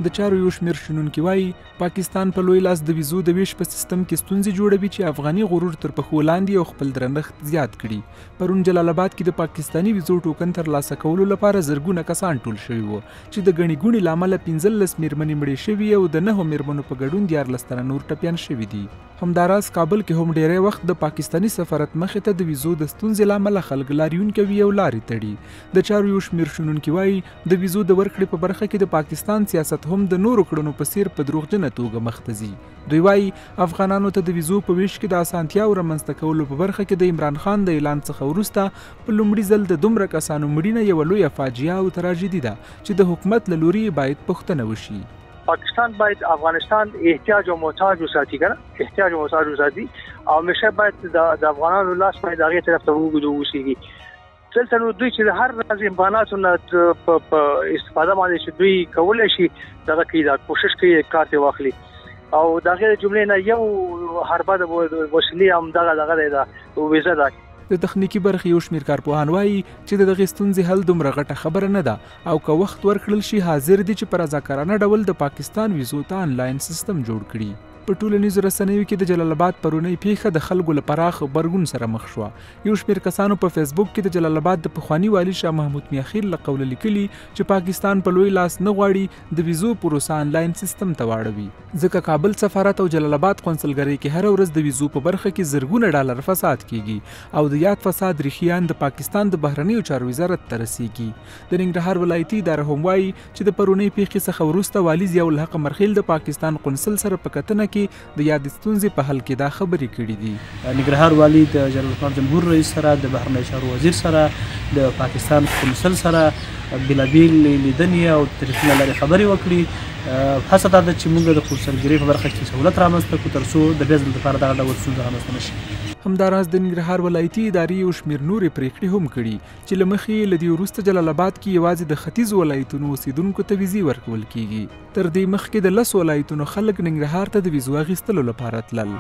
د چارو یو شمېر شنونکي وايي، پاکستان په لوی لاس د ویزو د ویش په سیستم کې ستونزې جوړوي چې افغاني غرور تر پښو لاندې او خپل درنښت زیات کړي. پرون جلال آباد کې د پاکستاني ویزو ټوکن ترلاسه کولو لپاره زرګونه کسان ټول شوي وو چې د ګڼې ګوڼې له امله 15 میرمنې مړې شوي او د 9 میرمنو په ګډون 13 تنه نور ټپیان شوي دي. همداراز کابل کې هم ډیری وخت د پاکستاني سفارت مخې ته د ویزو د ستونزې له امله خلک لاریون کوي او لارې تړي. د چارو یو شمېر شنونکي وايي، د ویزو د ورکړې په برخه کې د پاکستان سیاست هم د نورو کړنو په څیر په دروغجنه توګه مخته ځي. دوی وايي، افغانانو ته د ویزو په ویش کې د اسانتیاو رامنځته کولو په برخه کې د عمران خان د اعلان څخه وروسته په لومړي ځل د دومره کسانو مړینه یوه لویه فاجعه او تراژیدي ده چې د حکومت له لوري یې باید پوښتنه وشي. پاکستان باید افغانستان احتیاج او محتاج وساتي کنه، احتیاج او محتاج وساتي او همیشه باید د افغانانو لاس باید هغې طرف ته اوږد واوسېږي. دلته نو دوی چې د هر راز امکاناتو نه په استفاده باندې چې دوی کولی شي دغه کوي، دا کوشش کوي کار ترې واخلي او د هغې جملې نه یو حربه د وسیلې هم دغه دغه دی، دا ویزه ده. د تخنیکي برخې یو شمېر کارپوهان وایي چې د دغې ستونزې حل دومره غټه خبره نه ده او که وخت ورکړل شي حاضر دي چې په رضاکارانه ډول د پاکستان ویزو ته انلاین سیستم جوړ کړي. په ټولنیزو رسنیو کې د جلال آباد پرونۍ پیښه د خلکو له پراخ غبرګون سره مخ شوه. یو شمېر کسانو په فیسبوک کې د جلال آباد د پخواني والي شاه محمود میاخیل له قوله لیکلي چې پاکستان په لوی لاس نه غواړي د ویزو پروسه انلاین سیستم ته واړوي، ځکه کابل سفارت او جلال آباد قونسلګرۍ کې هره ورځ د ویزو په برخه کې زرګونه ډالر فساد کیږي او د یاد فساد ریښیان د پاکستان د بهرنیو چارو وزارت ته رسیږي. د ننګرهار ولایتي اداره هم وایي چې د پرونۍ پیښې څخه وروسته والي ضیاءالحق امرخیل د پاکستان قونسل سره په کتنه کې د یادې ستونزې په حل کې دا خبرې کړې دي. ننګرهار والي د جلال جمهور رئیس سره، د بهرنیو چارو وزیر سره، د پاکستان قونسل سره بېلابېلې لیدنې او تلفون له لارې خبرې وکړي. هڅه دا ده چې موږ د قونسلګرۍ په برخه کې سهولت رامنځته کړو ترڅو د بیا ځل لپاره دغه ډول ستونزه رامنځته نه شي. همداراز د ننګرهار ولایتي ادارې یو شمېر نورې پرېکړې هم کړي چې له مخې یې له دې وروسته جلال آباد کې یوازې د ختیځو ولایتونو اوسېدونکو ته ویزې ورکول کیږي. تر دې مخکې د 10 ولایتونو خلک ننګرهار ته د ویزو اخیستلو لپاره تلل.